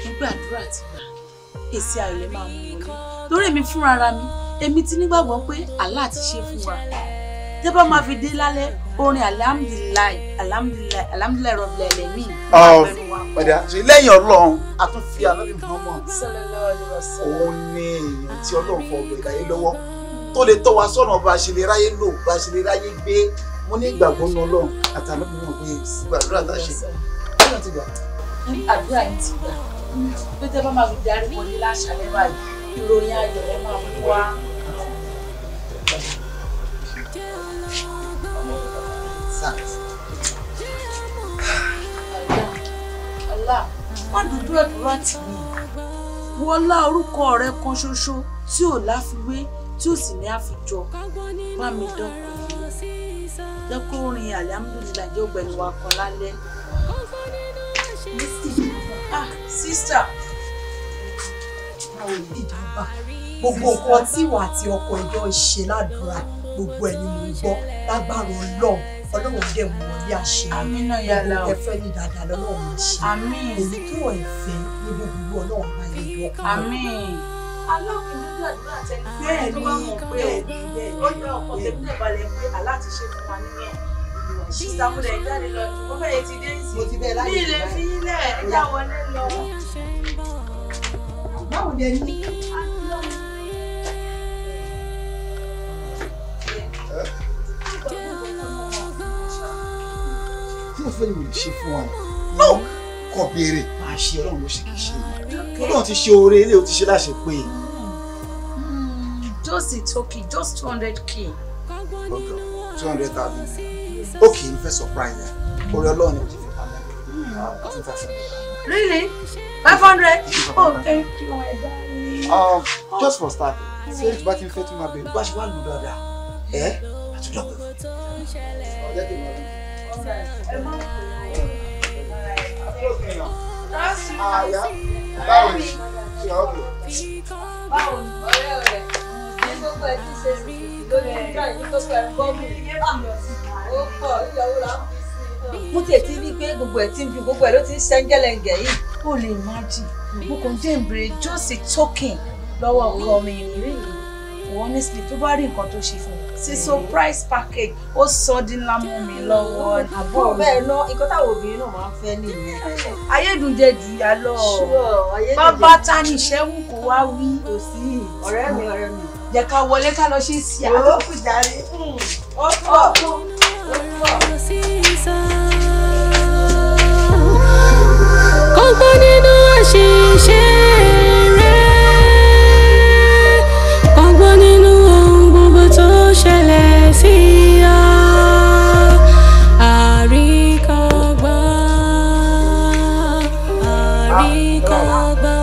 Nígbà àdúrà ti gbà, èsì ayọ̀ lẹ máa mú wọlé. Torí èmi fúnra ra mi, èmi ti nígbàgbọ́ pé Allah ti ṣe fún wa. Tẹ́ bá máa fi dé lálẹ́, orin alhamdulilayi, alhamdulilayi, alhamdulilayi rabbil alamin. Padà ṣe lẹ́yìn Ọlọ́run, a tún fi Ànábì Muhammad. Òun ni èèyàn tí Ọlọ́run fọ ọgbẹ̀ ìdáyé lọ́wọ́ tó lè tọ́ wa sọ́nà bá a ṣe lè ráyé lò, bá a ṣe lè ráyé gbé. Mo ní ìgbàgbọ́ nínú Ọlọ́run àti Ànábì Muhammad pé gbàdúrà tá a ṣe. Ọlọ́run ti gbà. Àdúrà yìí ti gbà. Pé tẹ́ bá máa fi darí wọlé láṣálẹ́ báyìí, ìròyìn ayọ̀ ẹ máa mú wá. Allah, má dúdú àdúrà tì mí. Wọlá orúkọ rẹ kan ṣoṣo tí ò láfiwé tí ò sì ní àfijọ. Bá mi dọ́kun. Jẹ́ kó rin alhamdulillah jẹ́ ògbẹ́ni wa kan lálẹ́. Ah, sister. Gbogbo nǹkan tí ìwà àti ọkọ ẹjọ́ ń ṣe ládùúrà gbogbo ẹ̀ ni mò ń gbọ́ lágbára Ọlọ́run. Ọlọ́run dẹ̀ mú wọlé àṣẹ. Àmín yàrá o. Ẹ fẹ́ ní dáadáa lọ́lọ́run máa ṣe. Àmín. Èyí tó ẹ̀ fẹ́ ní gbogbo Ọlọ́run máa yẹ yọ kúrò. Àmín. Aláwọ̀ ìdúró àdúrà tẹ́lẹ̀ tó bá mọ̀ pé ó yẹ ọkọ̀ tẹ̀mí náà balẹ̀ pé Allah ti ṣe fún wa nínú ẹ̀. Sísá mo lè jáde lọ jù, mo fẹ́ẹ́ ti dé sí. Mo ti bẹ́ẹ̀ láyé Mi lè fi ilẹ̀ ẹja wọlé lọ. Báwo ni ẹ ní? Tí mo fẹ́ ni mo lè ṣe fún wa. No! Kàn béèrè, máa ṣe Ọlọ́run ló ṣe kì í ṣe. Ọlọ́run ti ṣe oore ilé, ó ti ṣe láṣẹ pé. Just a token, just 200K. Okay, 200,000. Okay, n fẹ́ surprise ẹ. Oore Ọlọ́run ni mo ti fi pamọ́. Àti 500. Really? 500? Oh, thank you, my darling. Just for start, ṣé tí bá ti ń fẹ́ tún máa bẹ̀rẹ̀, bá ṣe wá lù dáadáa, ẹ́ àtúndọ̀ pẹ̀lú. Ọ̀jẹ̀ kì í máa lọ. Báwo ni? Báwo ni ọ̀rẹ́ rẹ̀? Ní gbogbo ẹ̀ tí ṣe sí lórí ìgbà yìí tó pẹ̀ gọ́ọ̀mù. Ó pọ̀ ìyàwó là ń fi sí i. Mo tiẹ̀ ti rí pé gbogbo ẹ̀ ti ń ju gbogbo ẹ̀ ló ti ń ṣẹ́ńgẹ́lẹ́ngẹ̀ yìí. O lè imagine, mo kàn jẹ́ ìbéèrè just a token lọ́wọ́ ọkọ mi rí. Honestly, tó bá rí nǹkan tó ṣe fún mi, ṣe surprise package, ó sọ di ńlá mọ́ mi lọ́wọ́. Àbọ̀ bẹ́ẹ̀ ná, nǹkan táwọn obìnrin náà máa ń fẹ́ nìyẹn. Ayédùnjẹ jù yà lọ. Bàbá ta ni ìṣẹ́wù kò wá wí. Kò sí. Ọ̀rẹ́ mi, ọ̀rẹ́ mi. Jẹ́ ká wọlé ká lọ ṣe sí àtọ́kù jàre. Ó pọ̀. Ó pọ̀. Kọ́gbọ́n nínú àṣìṣe rẹ̀, kọ́gbọ́n nínú ohun gbogbo tó ṣẹlẹ̀ sí ọ. Àríkọ́gbọ́n, àríkọ́gbọ́n.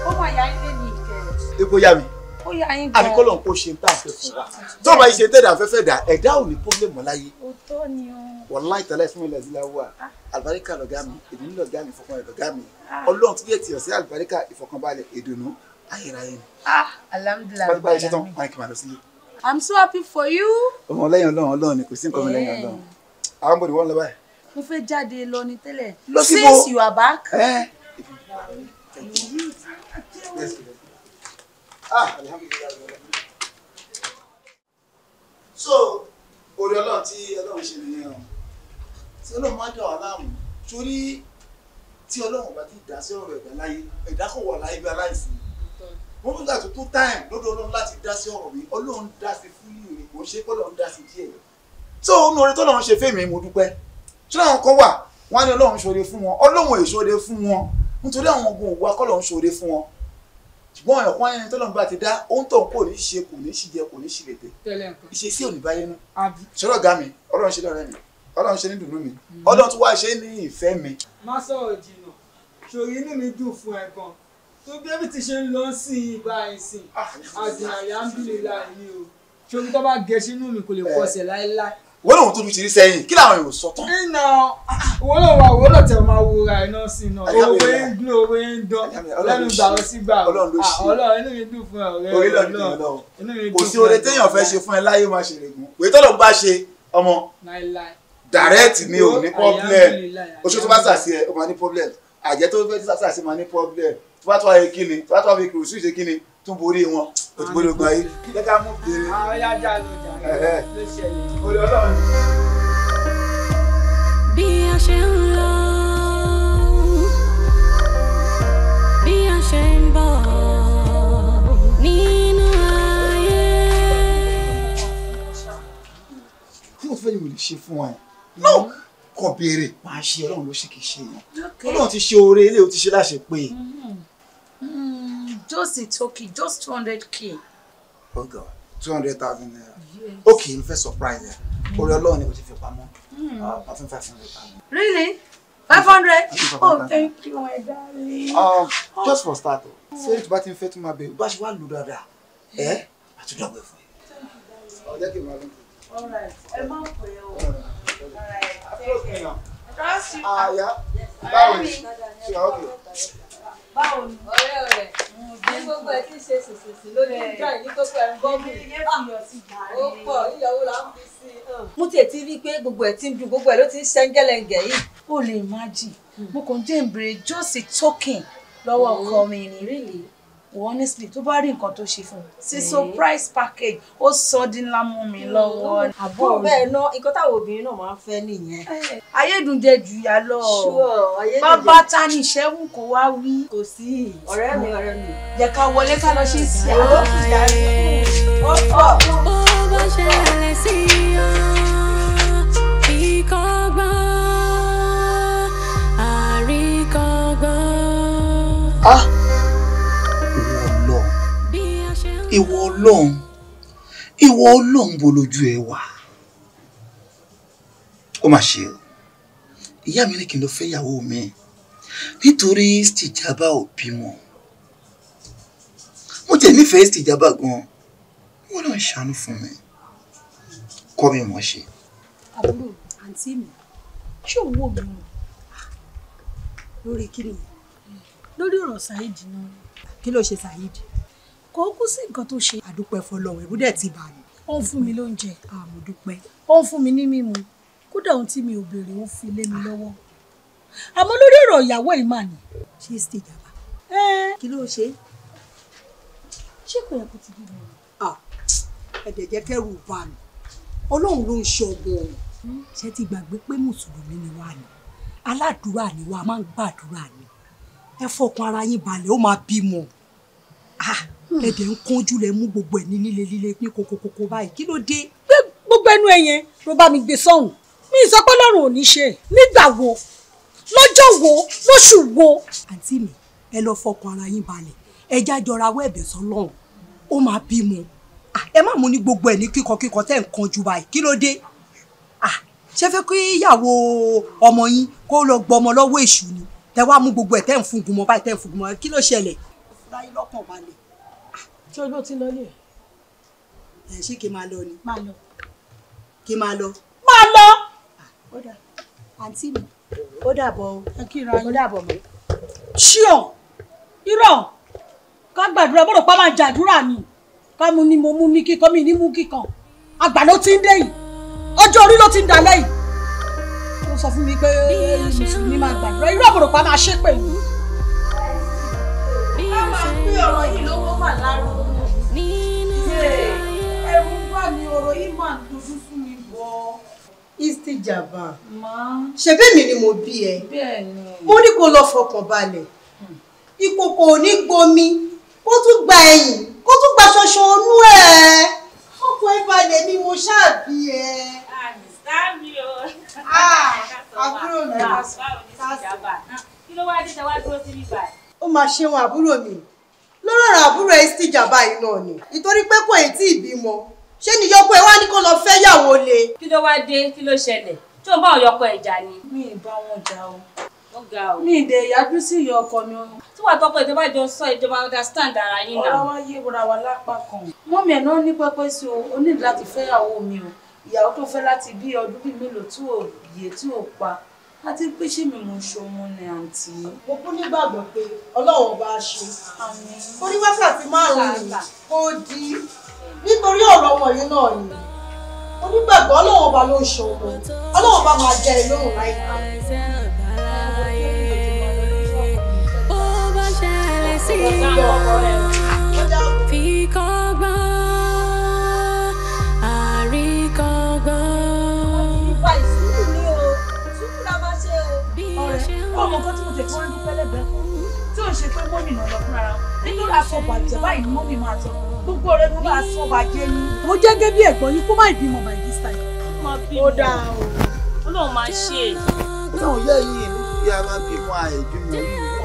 Ó mà yá ilé ní ìkẹyìn. Epo yá mi. Ó yá yín gan. Àbí kọ́ lóun kó ṣe ń tà fẹ́ fún wa. Tó bá yìí ṣe tẹ̀dá afẹ́fẹ́ dà, ẹ̀dá ò ní pọ́blẹ̀mù láyé. Òótọ́ ni o. Wàláì tàlá ìfún ilẹ̀ ìdílé wa. Àlùbáríkà lọ̀gá mi, ìdùnnú lọ̀gá mi, ìfọkànbalẹ̀ lọ̀gá mi. Ọlọ́run tó yẹ tìyọ̀ sí àlùbáríkà, ìfọkànbalẹ̀, ìdùnnú, ayérayé ni. Ah, alhamdulillah. Bá ti bá iṣẹ́ tán, wọ́n á kí n máa lọ sílé. I'm so happy for you. Ọmọ lẹ́yìn Ọlọ́run, Ọlọ́run ni kò sí nǹkan mi lẹ́yìn Ọlọ́run. Àwọn bòdì wọ́n lọ báyìí. Mo fẹ́ jáde lọ ní tẹ́lẹ̀. Lọ síbo. Since you are back. Ah, alhamdulillah. So, orí Ọlọ́run tí Ọlọ́run ṣe nìyẹn o. Tí Ọlọ́run máa dà wá láàmú, torí tí Ọlọ́run bá ti dá sí ọ̀rọ̀ ẹ̀dá láyé, ẹ̀dá kò wà láyé bí aláìsí. Wọ́n tún gbà tó tó táìmù lọ́dọ̀ Ọlọ́run láti dá sí ọ̀rọ̀ mi, Ọlọ́run dá sí fún yìí kò ṣe pé Ọlọ́run dá sí díẹ̀. Tó o nu oore tọ́lọ́run ṣe fẹ́mi, mo dúpẹ́. Ṣé àwọn kan wà, wọ́n á ní Ọlọ́run ṣoore fún wọn, Ọlọ́run èṣoore fún wọn, nítorí àwọn ogun òwú akọ́lọ́run ṣoore fún wọn. Ṣùgbọ́n ọ̀yàn kan ẹni tọ́lọ́run bá ti dá, ó ń tọ̀ kò ní ṣe kò ní ṣìjẹ kò ní ṣìlètè. Ìṣesí ò ní báyé nú. Ṣọlá ọ̀gá mi, Ọlọ́run ṣe lọ́rẹ́ mi, Ọlọ́run ṣe ní dùnú mi, Ọlọ́run tún wá ṣe ní ìfẹ́ mi. Má sọ̀rọ̀ jìnnà, ṣòrí inú mi dùn fún ẹ gan. Tó bí ẹbí ti ṣe ń lọ sí ibà ẹ̀sìn, àdùn alhamdulillah ni o. Ṣòrí tó bá gẹ sínú mi kò lè kọsẹ̀ láéláé. Wọ́n lòun tó tún ti rí sẹ́yìn, kí làwọn èrò sọ tán. Iná wọ́n lòun wà wọ́n lò tẹ̀ máa wúra iná sí iná. Owó ń gún owó ń dán lẹ́nu gbà lọ sí gbà. Ọlọ́run inú mi dùn fún ọ̀rẹ́ Ọlọ́run. Kò sí oore téèyàn fẹ́ ṣe fún ẹ láyé máa ṣe règùn. Òye tọ́lọ̀ bá ṣe ọmọ. Direct ni ò ní problem. Oṣù tó bá sàṣì ẹ, ó máa ní problem. Àjẹ́ tó fẹ́ sàṣì máa ní problem. Tó bá tó wáyé kíni, tó bá tó wáyé kìrìsì ṣe kíni, tún borí wọn, ó ti borí ogun ayé. Jẹ́ ká mú bèrè. Àwọn yájà ló jà ló ṣẹlẹ̀. Orí Ọlọ́run. Bí a ṣe ń lọ, bí a ṣe ń bọ̀ nínú ayé. Tí mo fẹ́ ni mo lè ṣe fún ẹ. No! Kàn béèrè, máa ṣe Ọlọ́run ló ṣe kìí ṣe èèyàn. Ọlọ́run ti ṣe oore ilé, ó ti ṣe láṣẹ pé. Just a token, just 200K. Oh God, 200,000 naira. Okay, n fẹ́ surprise ẹ. Oore Ọlọ́run ni kò ti fi pamọ́. I think 500,000. Really? 500? Oh, thank you, my darling. Just for start, ṣé tí bá ti ń fẹ́ tún máa bẹ̀rù, bá ṣe wá lù dáadáa, ẹ́ àtúndà wẹ̀ fún ẹ. Ọjọ́ kì í máa lọ. All right, ẹ má pè é o. All right, take care. Trust you. Àyà, báwo ni? Ṣé wàá okay? Báwo ni? Ọ̀rẹ́ ọ̀rẹ́, ní gbogbo ẹ̀ tí ń ṣe ṣèṣèṣì lórí ìjọ yìí ní gbogbo ẹ̀ ń gọ́mù. Ó pọ̀, ìyàwó là ń fi sí i. Mo tiẹ̀ ti rí i pé gbogbo ẹ̀ ti ń dùn, gbogbo ẹ̀ ló ti ń ṣẹ́ńgẹ́lẹ́ngẹ̀ yìí. O lè imagine, mo kàn jẹ́ ìbéèrè just a token lọ́wọ́ ọkọ mi ni. Really? Honestly, tó bá rí nǹkan tó ṣe fún un, ṣe surprise package, ó sọ dín ńlá mú mi lọ́wọ́. Àbúrò bẹ́ẹ̀ ná, nǹkan táwọn obìnrin náà máa ń fẹ́ nìyẹn. Ayédùnjẹ jù yà lọ. Bàbá ta ni ìṣẹ́wù kò wá wí. Kò sí ọ̀rẹ́ mi ọ̀rẹ́ mi. Jẹ́ ká wọlé ká lọ ṣe sí àwọn ìyá rẹ̀. Ó pọ̀. Bó bá ṣẹlẹ̀ sí ọ, ìkọ́gbọ́n, àríkọ́gbọ́n. Ah! Ìwọ Ọlọ́run, ìwọ Ọlọ́run bo lójú ẹ wà. Ó mà ṣe o, ìyá mi ní kí n lọ fẹ́ ìyàwó mi nítorí Istijaba ò bímọ. Mo jẹ́ nífẹ̀ẹ́ Istijaba gan-an, wọ́n náà ń ṣàánú fún mi, kọ́ mi mọ̀ ṣe. Àbúrò àǹtí mi, ṣé òun wò mí o? Lórí kí ni? Lórí ọ̀rọ̀ Saheed náà. Kí ló ṣe Saheed? Kò kú sí nǹkan tó ṣe. Àdúpẹ́ fọlọ́run, ẹ̀rù dẹ̀ ti bà mí. Ó ń fún mi lóúnjẹ. Mo dúpẹ́. Ó ń fún mi ní mímu. Kódà ohun tí mi ò béèrè ó fi lé mi lọ́wọ́. Àmọ́ lórí ọ̀rọ̀ ìyàwó yìí mà ní. Ṣé Istijaba? Kí ló ṣe? Ṣé kò yẹ kó ti bímọ? Ẹ̀dẹ̀ jẹ́ kẹ́rù bà mí. Ọlọ́run ló ń ṣe ọmọ òun. Ṣé ti gbàgbé pé Mùsùlùmí ni wá ni? Aládùúrà ni wá, máa ń gbàdúrà ni. Ẹ fọkàn ara yín balẹ̀, ó máa bímọ. Ẹ̀dẹ̀ ń kánjú lẹ mú gbogbo ẹ̀ ní líle líle ní kókókókó báyìí, kí ló dé? Gbé gbogbo ẹnu ẹ yẹn ló bá mi gbé sọ́hùn. Mi sọ pé Ọlọ́run ò ní ṣe. Nígbà wo? Lọ́jọ́ wo? Lóṣù wo? Àǹtí mi, ẹ lọ fọkàn ara yín balẹ̀. Ẹ já jọra wọ ẹ̀bẹ̀ sọ́lọ́run. Ó máa bímọ. Ẹ má mú ní gbogbo ẹ̀ ní kíkọkíkọ tẹ́ ń kánjú báyìí, kí ló dé? Ṣé fẹ́ kí ìyàwó ọmọ yín kó lọ gbọmọ lọ́wọ́ èṣù ni? Tẹ wá mú gbogbo ẹ̀ tẹ́ ń fún gun mọ́ báyìí, tẹ́ ń fún gun mọ́, kí ló ṣẹlẹ̀? Fúra yín lọ́kàn balẹ̀. Ṣé ojú ti lọ ní ẹ? Ẹ ṣé kí n máa lọ ni. Máa lọ. Kí n máa lọ. Máa lọ. Ó dà, àǹtí mi, ó dàbọ̀ o. Ẹ kíra yín. Ó dàbọ̀ mọ́. Ṣíọ̀, irọ́, ká gbàdúrà, bọ́dọ̀ pa máa jàdúrà ni. Ká mú ni mo mú ní kíkan, mi ní mú kíkan. Àgbà ló ti ń dé yìí. Ọjọ́ orí ló ti ń dalẹ̀ yìí. Ó sọ fún mi pé Mùsùlùmí máa gbàdúrà, irọ́ àbọ̀dọ̀ pa máa ṣépè yìí. Ká máa pín ọ̀rọ̀ yìí lówó mà láró. Ẹ̀rù ń bà mí, ọ̀rọ̀ yìí máa ń dojú fún mi bọ̀. Istijaba, ṣebí mi ni mo bí ẹ. Bẹ́ẹ̀ni. Mo ní kó lọ fọkàn balẹ̀. Ìkòkò ò ní gbomi, kó tún gba ẹ̀yìn, kó tún gba ṣoṣo onú ẹ̀. Ọkàn ẹ balẹ̀ ni mo ṣáà bí ẹ. Àbúrò mi. Kí ló wá dé tẹ wá dúró síbí báyìí? Ó máa ṣe wọn àbúrò mi. Lórí ọ̀rọ̀ àbúrò Istijaba yìí náà ni. Ìtorí pé kò tí ì bímọ. Ṣé ni yọkọ ẹ wá ní kó lọ fẹ́ yàwó le? Kí ló wá dé? Kí ló ṣẹlẹ̀? Tí o bá ọ̀yọ́kọ ẹ̀ jà ni. Mi ì bá wọn jà o. Ó ga o. Mi ì dẹ̀ yájú sí ìyá ọkọ mi o. Tí wàá tọkọ ìjọba jọ sọ ìjọba understand ara yín náà. Ọ̀rọ̀ wa yé wura wa lápá kan. Mọ́mí ẹ̀ náà ní pẹ́pẹ́ sí o, o ní láti fẹ́yàwó mi o. Ìyàwó tó fẹ́ láti bí ọdún bíi mélòó tí ò yé tí ò pa. Àti pé ṣé mi mò ń ṣọmọ ni àǹtí. Mo kú nígbàgbọ́ pé Ọlọ́run bá a ṣe. Ó ní wákàtí márùn-ún kó di nítorí ọ̀rọ̀ wọ̀nyí náà ni. Onígbàgbọ́ Ọlọ́run ọba ló ń ṣe ọmọ. Ọlọ́run ọba máa jẹ ìlóhùn láìpẹ́. Bó bá ṣẹlẹ̀ sí ọ, fi kọ́gbọ́n, àríkọ́gbọ́n. Ìfà ìsúrù ni o, sùúrù la máa ṣe o. Ọ̀rẹ́, ọmọ kan tí mo tẹ̀ fún dúpẹ́ lẹ́gbẹ̀ẹ́ kan tí ò ń ṣe pé mọ́mì náà lọ fúnra wọn. Nítorí aṣọ bàjẹ́ báyìí ni mọ́mì máa sọ. Gbogbo ọ̀rẹ́ ló máa sọ bàjẹ́ ni. Mo jẹ́ gẹ́gẹ́ bí ẹ̀gbọ́n yín kó má ìbímọ by this time. Ó dáa o. Ọlọ́run máa ṣe é. Táwọn ìyá yìí ní ìyá máa bímọ àìbímọ yìí.